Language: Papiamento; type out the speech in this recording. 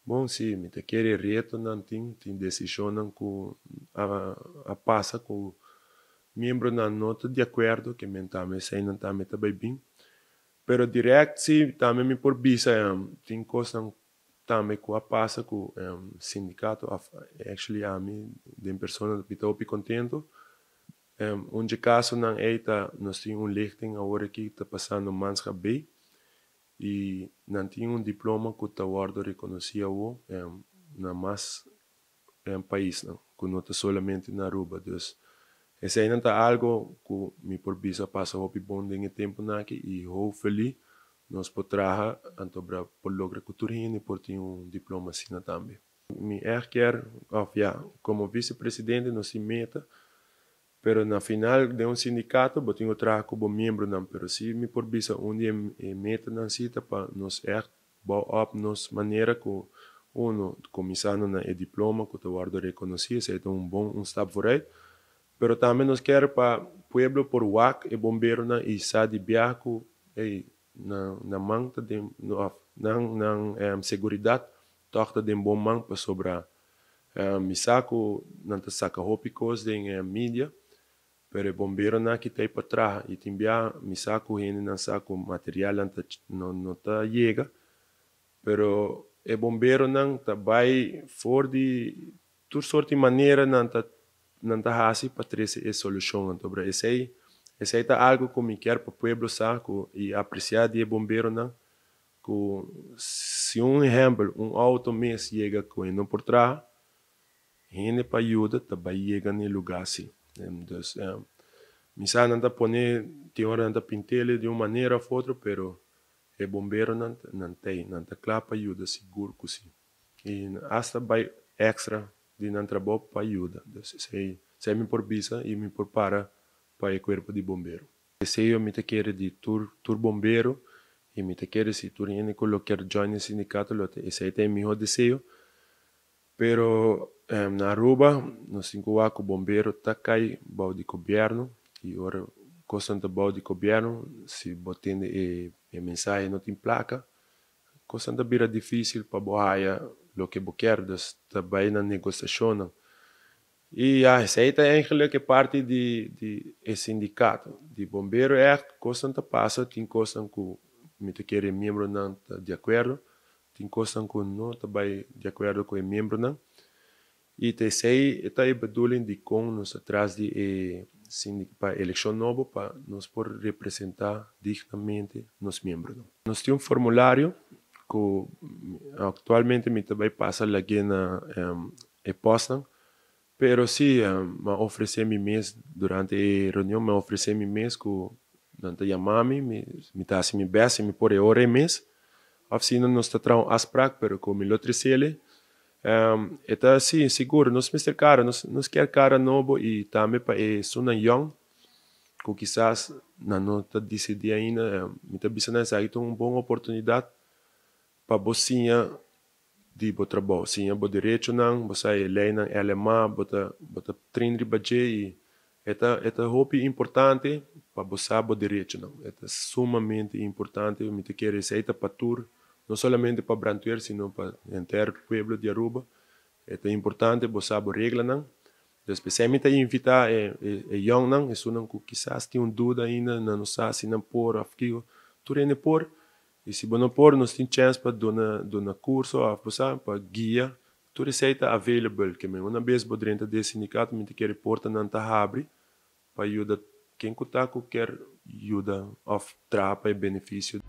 Bon, si, mi ta kere retonan tin, tin decisionnan cu a pasa cu miembronan no ta di acuerdo, ke men tambe eseinan tambe ta bay bin. Pero direct si tambe mi por bisa tin cosnan tambe cu a pasa cu sindicato of actually ami den persona mi ta hopi contento. Un dje casonan ey ta nos tin un lichting awor aki ta pasando Manschap B y nan tin un diploma cu ta wordo reconoci awo na mas paisnan cu no ta solamente na Aruba. Dus eseinan ta algo cu mi por bisa pasa hopi bon den e temponan aki y hopefully nos por traha anto por logra cu tur hende por tin un diploma asina tambe. Mi echt kier, of ja, como vicepresidente nos tin meta, pero na final den un sindicato bo tin cu traha cu bo miembronan, pero si mi por bisa un di e metanan si ta pa nos echt bouw op nos manera cu uno cuminsando na e diploma cu ta wordo reconoci, esey ta un bon un stap vooruit, pero tambe nos kier pa pueblo por wak e bomberonan y sa di biaha cu ey nan nan man ta den of nan nan seguridad toch ta den bon man, pasobra mi sa cu nan ta saca hopi cos den media, pero e bomberonan aki ta ey pa traha y tin biaha mi sa cu hendenan sa cu materialnan ta no no ta yega, pero e bomberonan ta bay for di tur soort di manera nan ta nan ta haci pa trece e solucion. Anto esey esey ta algo cu mi kier pa pueblo sa cu y aprecia di e bomberonan, cu si un ehempel un auto mes yega cu e no por traha, hende pa yuda ta bay yega na e lugar si. Dus mi sa nan ta pone tin ora nan ta pintele di un manera of otro, pero e bomberonan nan t'ey, nan ta cla pa yuda, sigur cu si. Y hasta bay extra di nan trabou pa yuda. Dus esey esey mi por bisa y mi por para pa e cuerpo di bombero. Deseo mi ta kere di tur tur bombero y mi ta kere si tur hende cu lo kier join e sindicato lo ta esey ta e miho deseo. Pero na Aruba nos tin cu wak cu bombero ta cay bou di gobierno y ora cosnan ta bou di gobierno, si bo tende e e mensahe no tin placa, cosnan ta bira dificil pa bo haya loke bo kier, dus ta bay na negociacionnan. Y ya, esey ta eigenlijk e parti di di e sindicato di bombero. Echt cosnan ta pasa, tin cosnan cu mi ta kere miembronan ta di acuerdo, tin cosnan cu no ta bay di acuerdo cu e miembronan, y ta esey ta e bedoeling di con nos ta tras di e pa eleccion nobo, pa nos por representa dignamente nos miembronan. Nos tin un formulario cu actualmente mi ta bay pasa lag'e na e postnan, pero si m'a ofrece mi mes durante e reunion, m'a ofrece mi mes cu nan ta yama mi, mi ta haci mi best si mi por e ora e mes, of si no nos ta traha un afspraak, pero cu mi lo trecele. E ta si sigur nos mester cara, nos nos kier cara nobo y tambe pa e esunnan yong cu kisas nan no ta dicidi ainda, mi ta bisa nan esaki ta un bon oportunidad pa bo siña di bo trabou, siña bo derechonan, bo sa e leynan LMA, bo ta bo ta train riba dje y e ta e ta hopi importante pa bo sa bo derechonan, e ta sumamente importante. Mi ta kere esey ta pa tur, no solamente pa brandweer sino pa henter pueblo di Aruba, e ta importante bo sa bo reglanan. Dus p'esey mi ta invita e e yongnan, esunnan cu kisas tin un duda ainda, nan no sa si nan por of kico, tur hende por. Y si bo no por, nos tin chance pa duna duna curso of bo sa pa guia, tur esey ta available. Ke men una bes bo drenta den sindicato, mi ta kere portanan ta habri pa yuda ken cu ta cu kier yuda of traha pa e beneficio.